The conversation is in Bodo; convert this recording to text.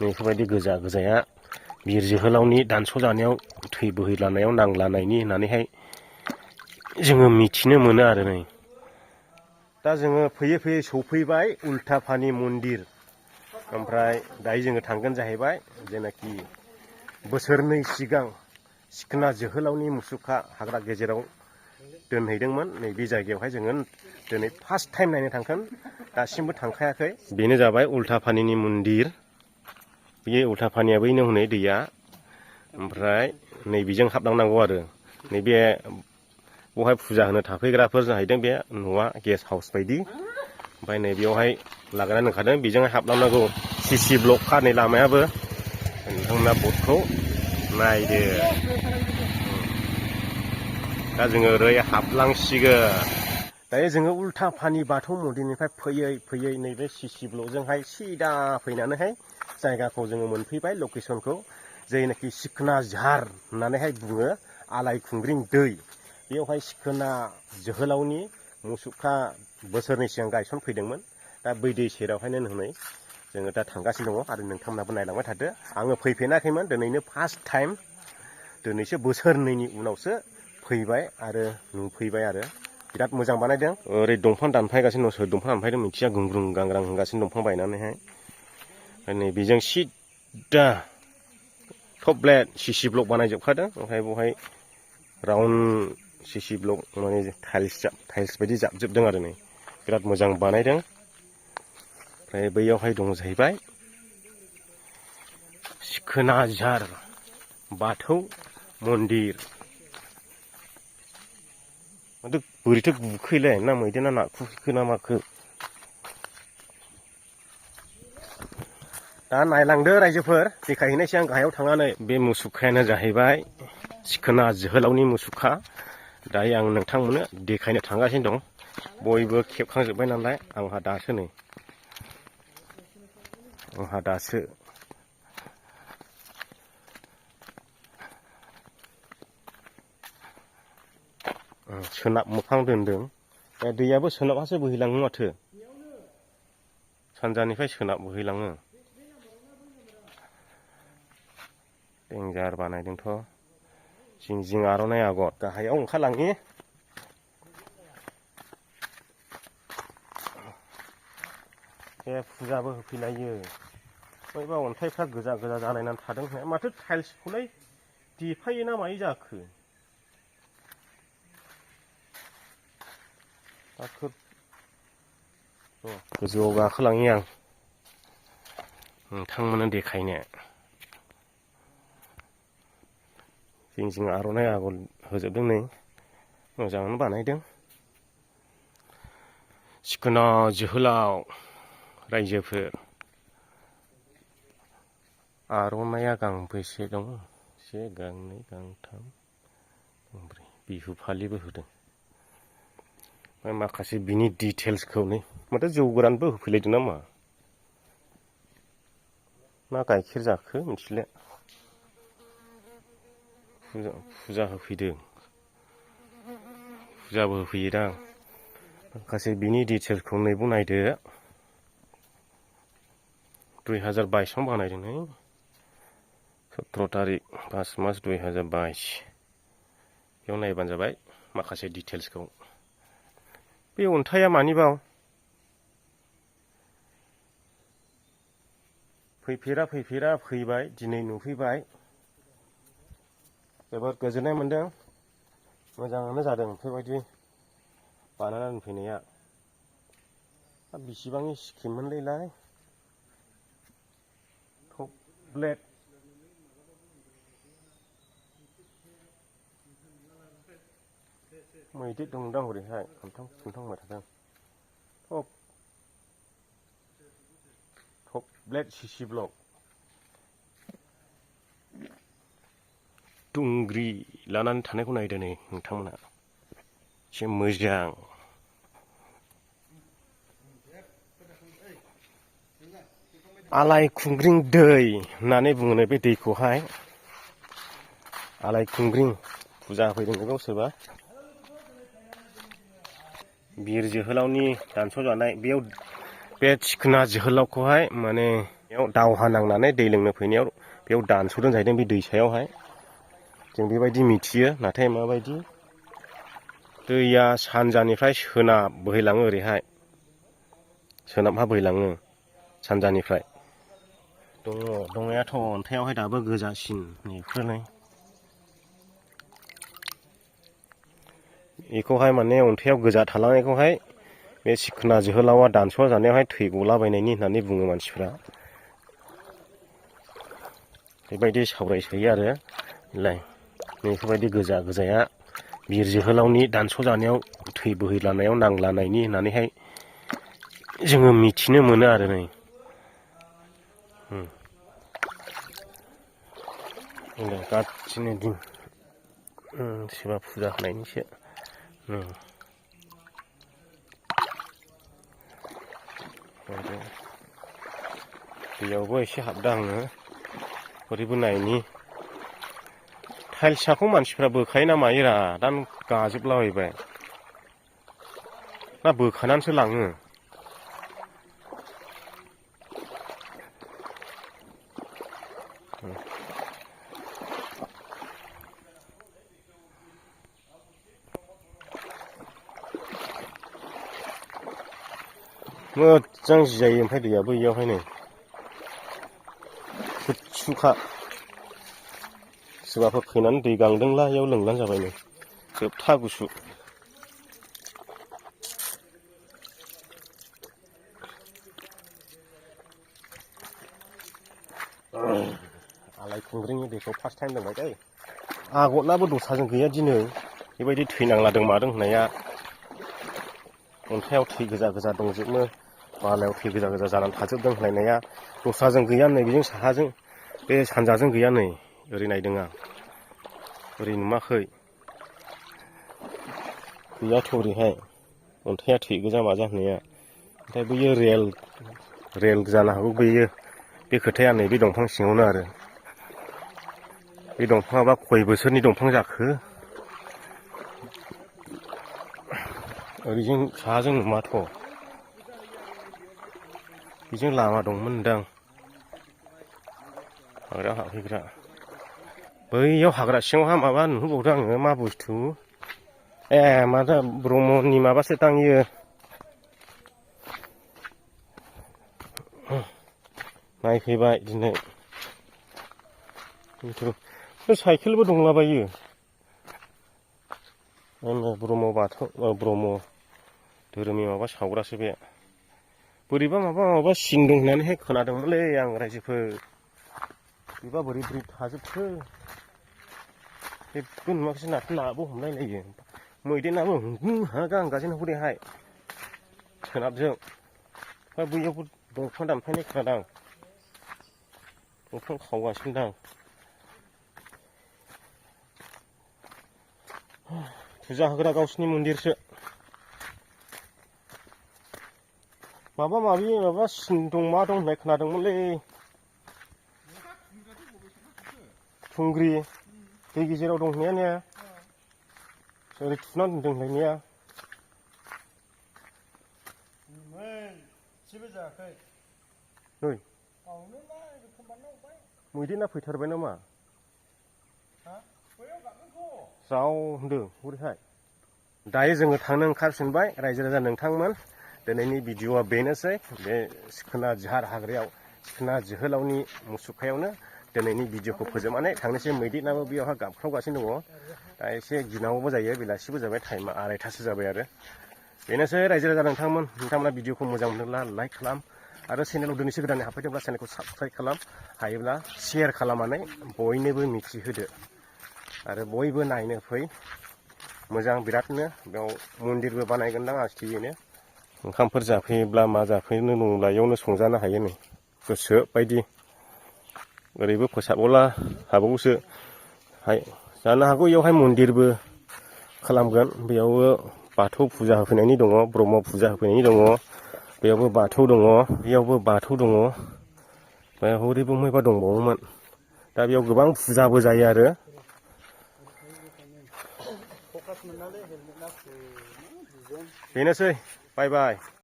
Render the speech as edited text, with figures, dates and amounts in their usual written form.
बेफोरबायदि गोजा गोजाया बिर जोहोलावनि दानस' जानायाव थै बोहैलानायाव नांलानायनि होननानैहाय जोङो मिथिनो मोनो आरो नै। दा जोङो फैयै फैयै सौफैबाय उल्थाफानि मन्दिर। ओमफ्राय दायो जोङो थांगोन जाहैबाय जेनाखि बोसोरनै सिगां सिखोना जोहोलावनि मुसुखा हाग्रा गेजेराव दोनहैदोंमोन नैबे जायगायावहाय जोङो दिनै फार्स्ट टाइम नायनो थांगोन, दासिमबो थांखायाखै। बेनो जाबाय उल्थाफानिनि मन्दिर। बे उल्थाफानिया बैनो हनै दैया, ओमफ्राय नैबेजों हाबलांनांगौ आरो नैबे बेवहाय फुजा होनो थाफैग्राफोर जाहैदों बे न'आ गेस्ट हाउस बायदि। ओमफ्राय नैबेयावहाय लागायनानै दोनखादों, बेजोंहाय हाबलांनांगौ। सिसि ब्लक नै लामायाबो, नोंथांमोना बर्डखौ नायदो। दा जोङो ओरै हाबलांसिगोन। दायो जोङो उल्थाफानि बाथौ मन्दिरनिफ्राय फैयै फैयै नैबे सिसि ब्लकजोंहाय सिदा फैनानैहाय जायगाखौ जोङो मोनफैबाय, लकेसनखौ। जायनाखि सिखोना झार होननानैहाय बुङो, आलायखुंग्रिं दै। बेयावहाय सिखोना जोहोलावनि मुसुखा बोसोरनै सिगां गायसनफैदोंमोन। दा बै दै सेरावहायनो हनै जोङो दा थांगासिनो दङ आरो नोंथांमोनाबो नायलांबाय थादो। आङो फैफेराखैमोन, दिनैनो फार्स्ट टाइम। दिनैसो बोसोरनैनि उनावसो फैबाय आरो नुफैबाय आरो बिराद मोजां बानायदों। ओरै दंफां दानफायगासिनो दं, सोर दंफां दानफायदों मिथिया, गुंग्रुं गांग्रां होनगासिनो दंफां बायनानैहाय। नै बेजों सिदा टप ब्लेड सिसि ब्लक बानायजोबखादों। ओमफ्राय बेवहाय राउन्ड सिसि ब्लक माने टाइल्स बायदि जाबजोबदों आरो नै बिराद मोजां बानायदों। ओमफ्राय बैयावहाय दङ जाहैबाय सिखोना झार बाथौ मन्दिर। माथो बोरैथो गुखोलाय, ना मैदेर ना नाखुरखो ना माखो? दा नायलांदो रायजोफोर, देखायहैनायसै आं गाहायाव थांनानै। बे मुसुखायानो जाहैबाय सिखोना जोहोलावनि मुसुखा। दायो आं नोंथांमोननो देखायनो थांगासिनो दं। बयबो खेबखांजोब्बाय नालाय, आंहा दासो नै सोनाब मोखां दोनदों। दैयाबो सोनाबहासो बोहैलाङो माथो, सानजानिफ्राय सोनाब बोहैलाङो। देन्जार बानायदोंथ'। जिं जिं आर'नाइ आगर। गाहायाव ओंखारलांनि। बे फुजाबो होफैलायो। बैबा अन्थाइफ्रा गोजा गोजा जालायनानै थादों, माथो टाइल्सखौलाय देफायो ना मायो जाखो? गोजौआव गाखोलांनि आं नोंथांमोननो देखायनो। जिं जिं आर'नाइ आगर होजोबदों, नै मोजाङानो बानायदों। सिखोना जोहोलाव रायजोफोर। आर'नाइया गांबेसे दं? 1 2 3 4 बिहु फालिबो होदों। ओमफ्राय माखासे बिनि डिटेल्सखौ नै माथो जौ गोरानबो होफैलायदों नामा? ना गाइखेर जाखो मिथिला। फुजा होफैदों, फुजाबो होफैयोदां। माखासे बिनि डिटेल्सखौ नैबाव नायदो। 2022 आव बानायदों नै, 17 तारिख 5 मास 2022। बेयाव नायबानो जाबाय माखासे डिटेल्सखौ। बे अन्थाइया मानिबाव? फैफेरा फैबाय, दिनै नुफैबाय। जोबोद गोजोननाय मोनदों। मोजाङानो जादों बेफोरबायदि बानायना दोनफैनाया। बिसिबांनि स्किममोनलाय? Top blade. मैदेर दंदां हरैहाय, खनथाम होनबाय थादों। टप ब्लेड सिसि ब्लक। दुंग्रि लानानै थानायखौ नायदो नै नोंथांमोना, एसे मोजां। आलायखुंग्रिं दै होननानै बुङो बे दैखौहाय। आलायखुंग्रिं फुजा होफैदों बेखौ सोरबा। बिर जोहोलावनि दानस' जानाय, बेयाव बे सिखोना जोहोलावखौहाय माने बेयाव दावहा नांनानै दै लोंनो फैनायाव बेयाव दानस'दों जाहैदों बे दैसायावहाय जों बेबायदि मिथियो नाथाय माबायदि दैया सानजानिफ्राय सोनाब बोहैलाङो ओरैहाय सोनाबहा बोहैलाङो सानजानिफ्राय दंनायाथ' अन्थाइयावहाय दाबो गोजासिन बेफोरनो बेखौहाय माने अन्थाइयाव गोजा थालांनायखौहाय बे सिखोना जोहोलावा दानस' जानायावहाय थै गलाबायनायनि होननानै बुङो मानसिफ्रा बेबायदि सावरायसोयो आरो बेफोरबायदि गोजाया बिर जोहोलावनि दानस' जानायाव थै बोहैलानायाव नांलानायनि होननानैहाय जोङो मिथिनो मोनो आरो नै गासिनो दिन सोरबा फुजा होनायनिसो दैयावबो एसे हाबदों आङो ओरैबो नायनि टाइल्सखौ मानसिफ्रा बोखायो ना मायोरा दा गाजोबलाबायबाय ना बोखानानैसो लाङो मोजां जिजायो ओमफ्राय दैयाबो इयावहाय नै गुसुखा सोरबाफोर फैनानै दै गांदोंला इयाव लोंब्लानो जाबाय नै जोबथा गुसु आलायखुंग्रिनि दैखौ फार्स्ट टाइम लोंबाय दै आगतनाबो दस्राजों गैया दिनै बेबायदि थैनांलादों मादों होननाया अन्थाइयाव थै गोजा दंजोबो बालायाव थै गोजा जानानै थाजोबदों होनलायनाया दस्राजों गैया नै बेजों साहाजों बे सानजाजों गैया नै ओरै नायदों आं ओरै नुवाखै गैयाथ' ओरैहाय अन्थाइया थै गोजा माजा होननाया ओमफ्राय बैयो रेल जानो हागौ बैयो बे खोथाया नैबे दंफां सिङावनो आरो बे दंफाङाबा खय बोसोरनि दंफां जाखो ओरैजों साहाजों नुमाथ' बेजों लामा दंमोन दां हाग्रा हाबहैग्रा बैयाव हाग्रा सिङावहा माबा नुहरबावदों आङो मा बुस्थु ए माथो ब्रह्मनि माबासो दां इयो नायफैबाय दिनै खिन्थु साइकेलबो दंलाबायो ब्रह्म धोरोमनि माबा सावग्रासो बे बोरैबा माबा सिन दं होननानैहाय खोनादोंमोनलै आं रायजोफोर बेबा बोरै थाजोबखो जेबो नुवाखिसै नाबो हमलायलायो मैदेराबो गांगासिनो हरैहाय सोनाबजों ओमफ्राय बैयावबो दंफां दानफायनाय खोनादां दंफां खावगासिनो दां फुजा होग्रा गावसिनि मन्दिरसो माबा सिन दं मा दं होननाय खोनादोंमोनलै थुंग्रि दै गेजेराव दं होननाया ओरै थुनानै दोनदों होनलायनाया मैदेरना फैथारबाय नामा ज्राव होनदों हरैहाय दायो जोङो थांनो ओंखारफिनबाय रायजो राजा नोंथांमोन दिनैनि भिडिअआ बेनोसै बे सिखोना जाहार हाग्रायाव सिखोना जोहोलावनि मुसुखायावनो दिनैनि भिडिअखौ फोजोबनानै थांनोसै मैदेराबो बेयावहाय गाबख्रावगासिनो दङ दा एसे गिनांगौबो जायो बेलासिबो जाबाय टाइमा 2:30सो जाबाय आरो बेनोसै रायजो राजा नोंथांमोना भिडिअखौ मोजां मोनोब्ला लाइक खालाम आरो चेनेलाव दिनैसो गोदानै हाबफैदोंब्ला चेनेलखौ साबस्क्राइब खालाम हायोब्ला शेयार खालामनानै बयनोबो मिथिहोदो आरो बयबो नायनो फै मोजां बिरादनो बेयाव मन्दिरबो बानायगोनदां आस्थियैनो ओंखामफोर जाफैयोब्ला मा जाफैनो दङब्ला इयावनो संजानो हायो नै गोसो बायदि ओरैबो फोसाबोब्ला हाबावोसो जानो हागौ इयावहाय मन्दिरबो खालामगोन बेयावबो बाथौ फुजा होफैनायनि दङ ब्रह्म फुजा होफैनायनि दङ बेयावबो बाथौ दङ बेयावबो बाथौ दङ ओमफ्राय हरैबो बबेबा दंबावोमोन दा बेयाव गोबां फुजाबो जायो आरो बेनोसै बाय बाय